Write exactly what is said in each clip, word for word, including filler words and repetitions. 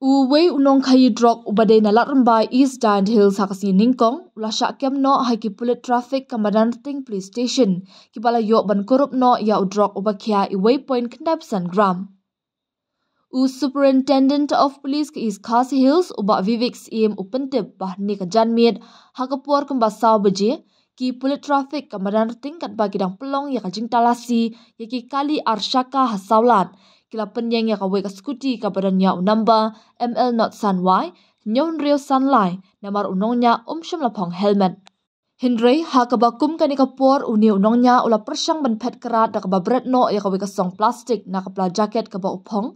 Uwei u nongkhaii drok uba dei na Ladrymbai East Jaintia Hills ha ka sngi Nyngkong u la shah kem noh ha ki pulit traffic ka Madanrting Police Station kiba la ïoh ban kurup noh ïa u drok uba khia uwei point khyndai percent gram. U Superintendent of Police ka East Khasi Hills u Bah Vivek Syiem u pyntip ba hynne ka janmiet ha ka por kumba saw baje ki pulit traffic ka Madanrting katba ki dang pynlong ïa ka jingtalasi ïa ki kali ar shaka ha Sawlad ki la pynïeng ïa kawei ka scooty kaba don ïa u number M L not san Y hynñiew hynriew san lai namar u nongñiah um shym la phong helmet. Hynrei ha kaba kum kane ka por une u nongñiah u la pyrshang ban phet krad da kaba bret noh ïa kawei ka song plastik na ka pla jaket kaba u phong.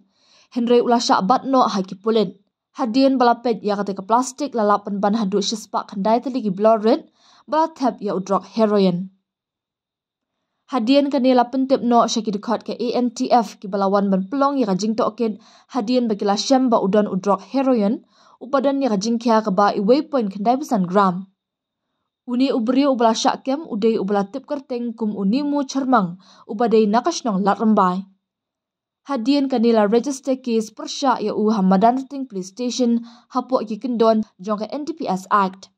Hynrei u la shah bat noh ha ki pulit. Hadien ba la peit ïa katei ka plastik la lap pynban haduh shispah khyndai tylli ki blor rit ba la thep ïa u drok heroin. Hadien kane la pyntip noh sha ki dkhot ka A N T F kiba la wan ban pynlong ïa ka jingtohkit hadien ba ki la shem ba u don u drok heroin uba don ïa ka jingkhia kaba uwei point khyndai percent gram. Une u briew uba la shah kem u dei uba la tip kyrteng kum u Nimu Chyrmang uba dei na ka shnong Ladrymbai. Hadien kane la register case pyrshah ïa u ha Madanrting Police Station hapoh ki kyndon jong ka N D P S Act.